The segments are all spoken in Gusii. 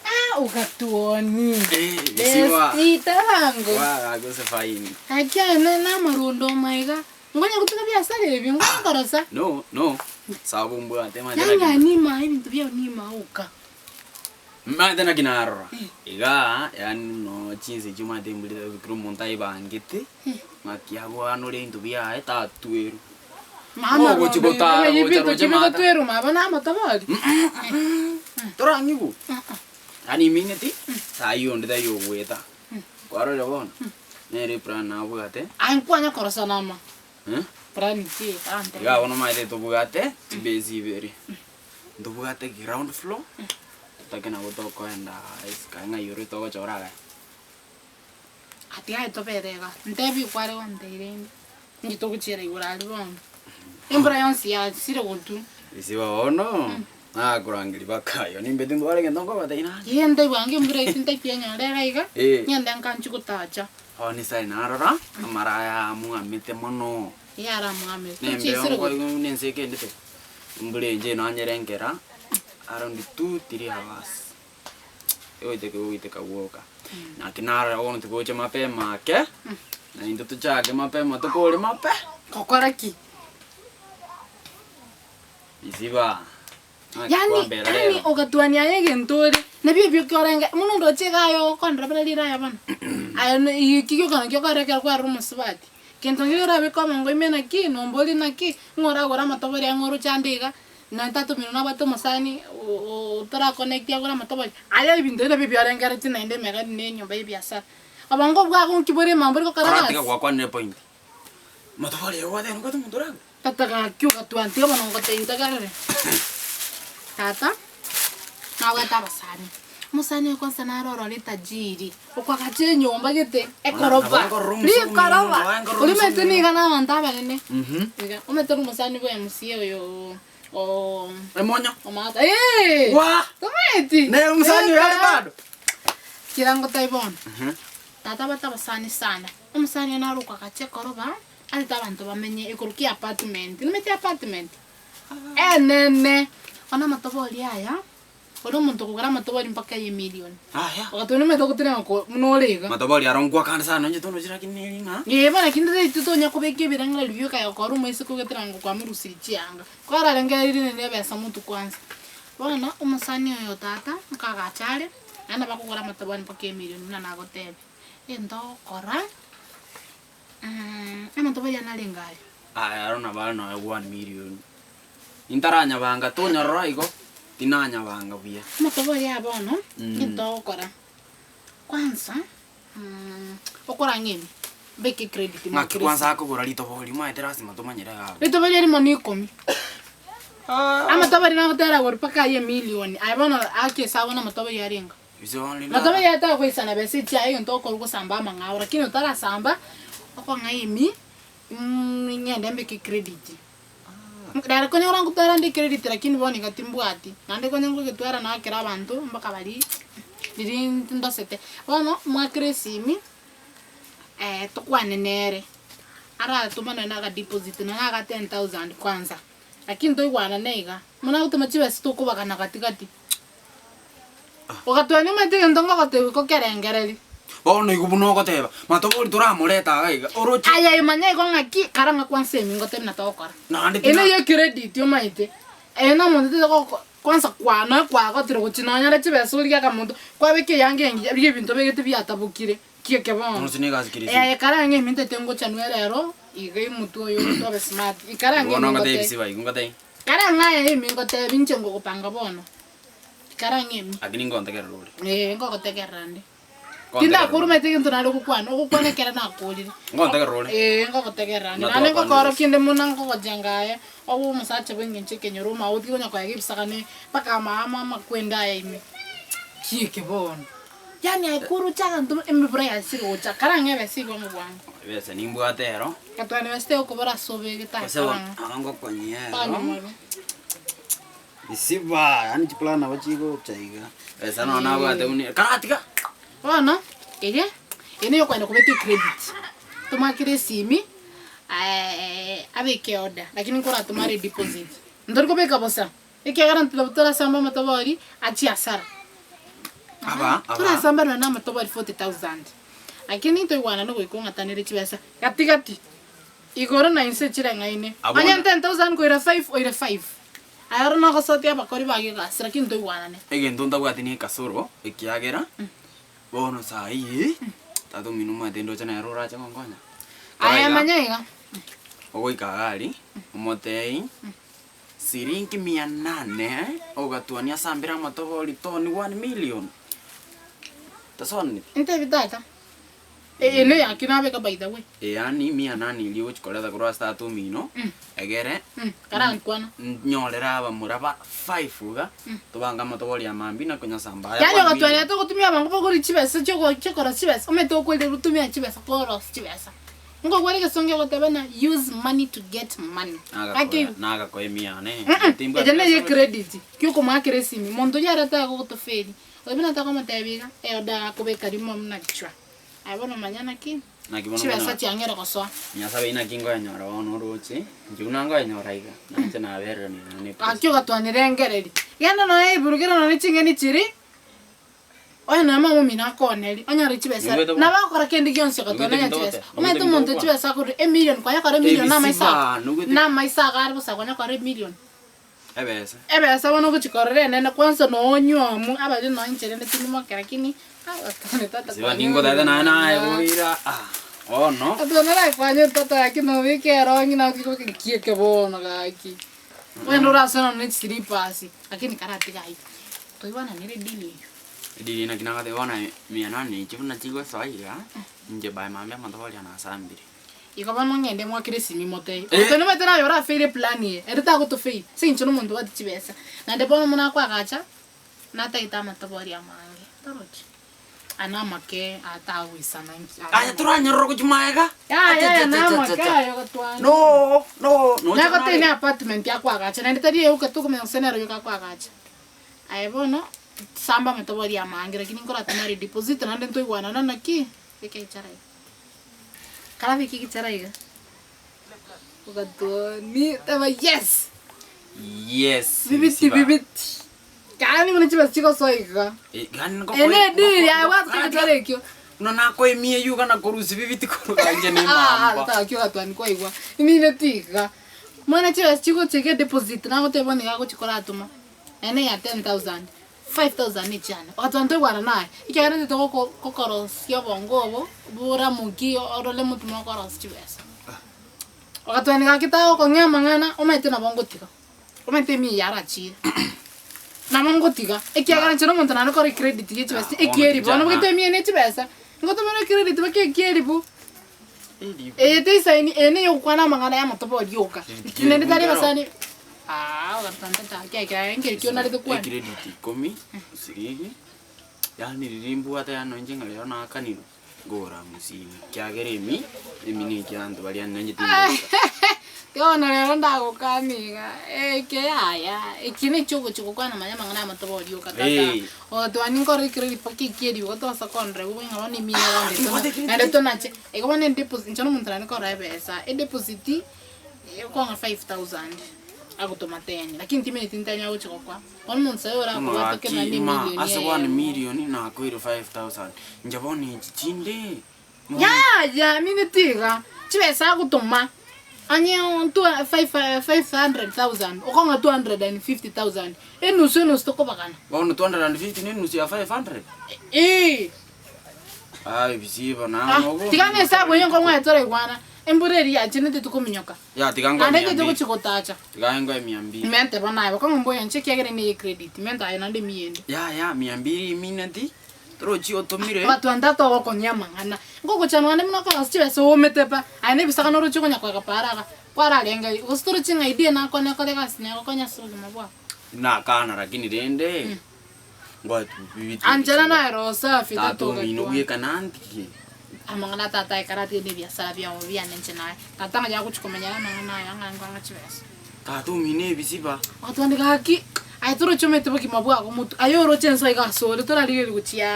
Ah, ogatuoni. Besiwa. Besti tarango. Wa gose fine. Aki aye na namarundo omaiga. Ngonya gotiga biasara ebi, ngonya korosa. No, no. Sabu mbwate manje Yaani naki. aye nimaa ebinto biao nimaa oka. Manyete naki narora. Igaa, yaani no chinsa echio omanyete mburete kera omonto aebangete, ng'aki abwanore ebinto biaye tatwerwa. Mama Ogochi gotara gocha roche mata. Bitotwerwa maba na amatobori. Torang'igwe. Yaani iming'eti, saii onde taiyo ogoeta. Kwarorire bono, nere eplan nabwate. Aye nkwanya korosana ama. Eh? Plan ki? Ante. Iga bono omanyete tobwate chibase ibere. Ntobwate ground floor, totake nabo tokoenda isiko ng'ai ore togochora aye. Ati aye tobere iga, ntebi kware gontebia rende, inki togochiera igoro aria bono? Embura yonsi yasire gotwa. Risiba bono, nakorangeria baka igo nimbete ntware egento nkobatebia naye. Eeh ntaigwa ange embura eyio tintaki enyore ere iga, Eh. ng'ende nkanchi gotacha. Bono nyasaye narora, amara aya amwamete mono. Eeh aramwamete, Nembeo tochiesire nkoigwa gotwa. buna ense ekendete, embura enche nonyere nkera, around two, three hours. Egoiteka egoiteka gwoka. Naki narora bono tigocha mapema ake, na intwe tochake mapema tokore mape. Gokora ki? Isiba, naki Yaani kwambera yaani rero. ogatwania aye egento ore, nabio ebio okiorenge, buna ondoche iga aye ogokondera buna rire aye bono, aye na eki gioka nakio okore ekero kwarora omosubati, kento nkeri orabeke omongo ime naki, nombori naki, ng'o oragore amatobori ang'e oroche ande iga, Na tata omino nabwate omosani otorakonekti agore amatobori, aye ebinto ebi nabio biarengereretie naende emegani na enyomba y'ebiasara. Obongo bwago nki bore ime mbori gokora Koratiga gasi? gwakwanire point. Amatobori aye obwate nobwate omonto oragwe. Tata gaki ogatwara tiga bono ngotebia ntegerere. Tata, nabwate abasani, omosani oyo kwanza nare orore etajiri, okwagacha enyomba gete, ekoroba, Nabo nkorora omosomi rikoroba, oyo, nabo nkorora oria omanyete omosomi niga na abanto abanene. Iga, omanyete ore omosani bwa MCA oyo oo Emonyo. Omata, eeh! Waa! Tomanyeti? Nere omosani oyo are bado? Kera ngotebi bono, tata abwate abasani sana, omosani oyo nare okwagacha ekoroba, arete abanto bamenye igoro kia apartment, nomanyete apartment? Enene, bono amatobori aya, Ore omonto okogora amatobori mpaka eye emilion. Aya. Ogatwa nomanyete ogotenena ko buna ore iga. Matobori aro nkwakande sana onye tonochire lakini neri ng'a. Ee bono lakini tari tonya kobeka ebirengererio bioka aye okora omoiseke ogetera ng'a kwamorusirie chianga. Kwararengereiri nere ebesa motwe kwanza. Bono omosani oyo tata nkagacha are, naende nabo akogora amatobori mpaka emilion buna nagotebia. Egento ogokora, amatobori ane arenge aria. Aya aro nabo are nonya one million. Intaranyabanga tonyorora igo, tinanyabanga buya. Amatobori aya bono, egento ogokora, kwanza okore ang'e ime, mbeke ecredit Ng'aki mwa kwanza akogora ritobori omanyete lasima tomanyere iga abwo. Ritobori erimo na ikomi. Amatobori nagotera igoro mpaka aye emilion, aye bono ake esabu na amatobori arenge. Ise bono rende Matobori aya tagoisana besa echiaye egento okorwa gosamba amang'ao, lakini otarasamba, okong'a imi, ng'ende mbeke ecredit. Rero konyora ngotwara nde ecredit lakini bono iga timbwati, naende konya ngogetwara naakera abanto mpaka baria riria ndosete. Bono mwakere esimi, tokwane nere, aratoma nonye na akadeposit nonye na aka ten thousand kwanza, lakini toigwanane iga, buna agotoma chibesa tokobagana gati gati. Ogatwania omanyete egento ngogotebia kokerengereria. Bono igo buna ogoteba, matobori toramoreta iga iga, oroche. Aye manya igo ng'aki, kara ng'a kwansa emi ngotebia na togokora. Naende Eye tina- neye ecredit omanyete, eye na omonto otagete goko kwansa kwa noe kwagotire gochia nonyore chibesa origie akamonto, kwabeka eyanga engiya rigia ebinto obegete biatabokire, ki eke bono. Onsi nigo ase Kristo. Aye kara ng'a emi ntagete ngochanwe rero, iga omotwe oyo obe smart, ikara ng'a Bono emi ngotebia ngotebia. siba igo ngotebia. Kara ng'a aye emi ngotebia inche ngogopanga bono. Ikara ang'e emi. Lakini ngontegerera ore. Ee, ngogotegerera nde. Ngontegerera Tindakorumete egento nare gokwana, ogokwana ekere nakorire. Ngontegerera ore. Ee, ngogotegerera nde. Buna Naende twakwanire ngokorokia inde buna nkogojenga aye, obe omosacha bw'engencho ekenyoro omanye otige konya koega ebisagane mpaka amaamo amakwende aya ime. Ki eke bono? Yaani aye koroche abanto emebura yasire gocha, kara ang'e ebesa igo bwango. Ebesa nimbwate ero. Gatwani besa tegokobora ase obegete aye Gose kara ang'e. aba ngokonyia ero. Tonywa marwa. Isiba, yaani chiplan nabo chigocha iga. Besa nonya nabwate buna karatiga. Bono, eye, eye niyo okoenda kobeka ecredit, tomoakere esimi, abeke order, lakini nkoratoma are deposit. Ntori kobeka bosa, ekiagera nto torasamba amatobori achie hasara. Aba, aba. Torasamba nonya na amatobori 40,000, lakini ntoigwanane goika ong'atanere chibesa gati gati, igoro na inse chireng'aine. Abwo Onye na- 10,000 koira five, oire five. Aye oro nogosotia abakori baye egasi, lakini ntoigwanane. Egento ntabwati ne ekasoro, ekiagera, bono saa hii, tata omino omanyete ndoche nere orache gonkonya. Kora Aye iga, manya iga. ogoika iga aria, omotebie, siringi mia nane, ogatwania asambere amatobori toni one million, tasoaneti? Ntebi tata, Eye neyaki nabeka by the way. Yaani mia nane eria ogochi koreta korwa ase tata omino, egere Karankwana. nyorere abamura ba five iga, tobange amatobori amambia na konyasamba aya Yaani one ogatwara million. togotumia abango bagore chibesa chioko chiokorosia chibesa, omanyete okorire gotumia chibesa korosia chibesa. Nkokwana egesongo egoteba ng'a use money to get money. Gaki Nagakoa nagakoa emia nane, Eche neye credit, kiokomoakera esimi, monto oyio aretae gogotoferi, oyo buna takomotebia iga, eoda akobeka rimo buna chwa. Aye bono manya naki, Naki bono chibesa buna- chiang'eire gosoa. Nyasae naki nkoenyora bono oroche, inche buna nkoenyora iga, nainche nabereranire nonya ne Gaki ogatwanera engereri, genda nonya eburugere nonya ching'eni chiria, onye nonya mama omino akooneri, onyore chibesa, Nigwete bo- nabo agokora kende gionsi ogatwana Nigwete onye binto chibesa. gote, Omanyete nigwete omonto binto chibesa akorwa emillion, kwanya kora emillion na amaiso Ebisiba, aya, nigwete- na amaiso iga are bosa kwanya kora emillion. Ebesa. Ebesa bono ogochikorera enene kwanza nonywomu abaria nonya inche rende tindi lakini Siba ningotete naye naye boira ah bono. Tata tata gaki nobeke erongi naki nki eke bono gaki. Ogende orasone nonya ne chislippers lakini karatiga aywo. Toigwananire edini eywo. Edini naki nagateba bono mia nane echi buna chigosoa iga, inche by mambia amatobori ane asambire. Igo bono ng'ende mwakere esimi motebie, Eh. Gose nomanyete naye orafeire eplan eye, ere tagotofail, ase eng'encho nomonto obwate chibesa. Naende bono buna akoagacha, natagete amatobori amange, torochi? Aya namake aya tagoisana inki aya Aya toranyorora gochia magega. Yaya aya namake aye gotwana. No, no, nocha Nagotebia nare. ne apartment akoagacha, naende tari euka tokomanya gose nere oyoka akoagacha. Aye bono, samba amatobori amange lakini nkoratomare deposit naende ntoigwanana naki, beka echara iga. Karabeke egichara iga, ogatwani teba yes! Yes, Bibiti Siba. bibiti. Yaani buna chibesa chigosoa iga. Eh, yaani nko- Ene ediri yaye nko- bwate egichara ekio. Buna nakoemia eywo iga nakorusia bibiti korwa inche ne Ah, emamba. tata ogatwani kwaigwa. Imineti iga. Mwana chibesa chigocha iga edeposit nagoteba bono iga agochi koratoma. Naende ya 10,000. 5000 echiane, ogateba ntoigwana naye, ekiagera intwe togoko gokorosia obongo obo, boramokie orore monto mokorosia chibesa. Ogateba gaki tagokong'ea amang'ana, omanyete nabo ngotiga, omanyete emiyo eye arachire, nabo ngotiga, ekiagera inche na omonto naende kore ecredit ya chibesa, Ah, bono ekieribu, bono tinchana. bogete emiyo eye ne chibesa, ngotomera ecredit mpaka ekieribu, eye teisaini, eye neye ogokwana amang'ana ya amatobori oka, Credit naende tari kieribu abasani. Ecredit ikomi, siringi, yaani riria mbwate yaani nonye ng'a rero naakanirwe, nkogora hamsini, ekiagera emi, emi na ekianto baria nonye tingocha. Bono rero ndagokania iga, eke yaya, eki nekio ogochia gokwana manya amang'ana amatobe oka tata, Eh. ogatwani nkore ecredit mpaka ekieri igo tosa kondora igo ng'a bono emiya Nimbwate naende ecredit. naende tonache, igo bono edeposit inche na omonto naende kora ebesa, edeposit. Okong'a 5000 agotoma teni lakini timineti ntari agochi gokwa bono omonto oyo orakobwate Ng'aki kera ma ne emilion ase one eyemo. million nakoire 5000 inche bono echi chinde Yaya mineti iga chibesa agotoma onye two five 500,000 okong'a 250,000 enusu enusu tokobagana. Bono 250 ne enusu ya 500? Eeh. Aye bisiba Ah, naye nobo. tiga nesabu eye nkong'aye toraigwana embura eria yachenete tikominyoka Ya tiga ngoe naende mia intwe mbili. togochi gotacha Tiga ngoe mia mbili. mente bono aye bokong'u mboyo inche ekiagera neye credit menta aye naende emiya ende. Yaya mia mbili imineti torochi otomire. Agatwanta togokong'ia amang'ana ngogocha nonye buna okorosia chibesa oomete pa aye na ebisagane oroche okonya koega para iga kwararenge gose toroche ng'a idea nakone kore egasi negokonya ase obogima bwao. Nakana lakini rende. Anchera naye roho safi Tata tata omino ogatwana. bweka nantige. Amang'ana a tata ekero atigete na ebiasara biabo biane inche naye. Tata ng'a yagochia komenya amang'ana aya ng'a ng'a chibesa. Tata omino ebisiba. Ogatwani gaki, aye. Aye toroche omanyete bogima bwago motwe, aye oroche ense iga asore torarigereria gochia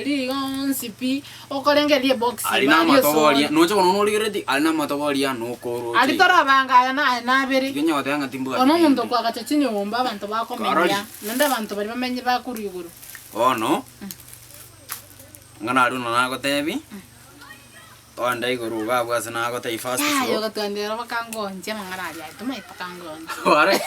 aria iga onsi pi, okorengereria ebox Aria ime na aria amatobe esore. aria, noche bono norigereretie, aria na amatobe aria nokoroche Aria iga. torabanga aya na aya nabere. Tiga onye goteba ng'a timbwati Bono omonto kende. okoagacha chinyomba abanto bakomenya, Karori. naende abanto baria bamenye bakorwa igoro. Bono, ng'a naria buna nagotebi, togende igoro iga abwo ase nagotebi first Yaya floor. ogatwandera bakangonchia amang'ana aria aye tomaete bakangonchia. Kware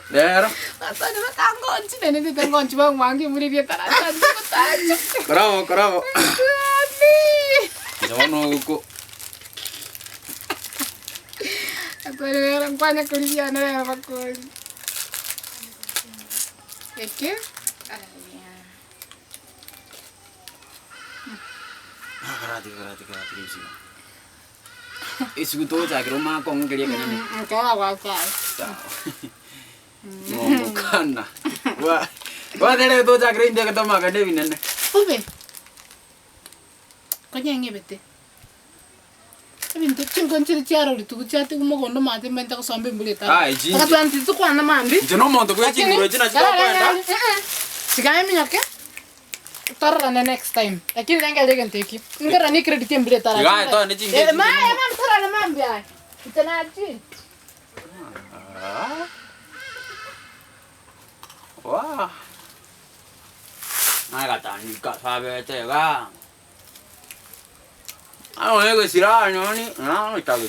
rero. Batwandera bakangonchia naende ntete ngonchia bang'wange mbura erieta ratanche gotacha. Korabo korabo. Twani. Inche bono ogoko. Atwani rero nkwanya korigia one rero bakori. Eke aya. Karati karati karati gesigo. Esigo togochakera omake ong'e keria ekenene. Nkera gwachaka. Sawa. Ng'omokana. Bwa bwatere tochakera intwe ekero tomaka na ebinene. Bobe. Konya eng'ebete. Ebinto chinko nchire chiarorwa rituko chiatigwa mogondo omanyete mbente gosomba embura etari. Ah, echi inche. Agatwani titokwana mambia. Inche nomonto bwe chinguru echi nachi tokoenda. Tiga eminyoke tororane next time. Lakini rengereria egento ekio. Nkerora ne credit embura etaracha. Iga aye toende chinka echi Eh, maya inche mambia tororane mambia aye. Inche nachire. Ah. Wah. Nagatandika sabete igaa. Amo na egesirani nonye nagochaka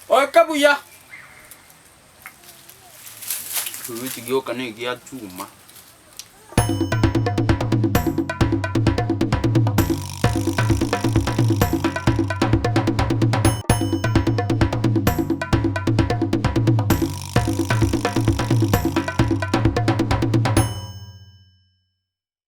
Oike buya, egechi gioka na egia chuma.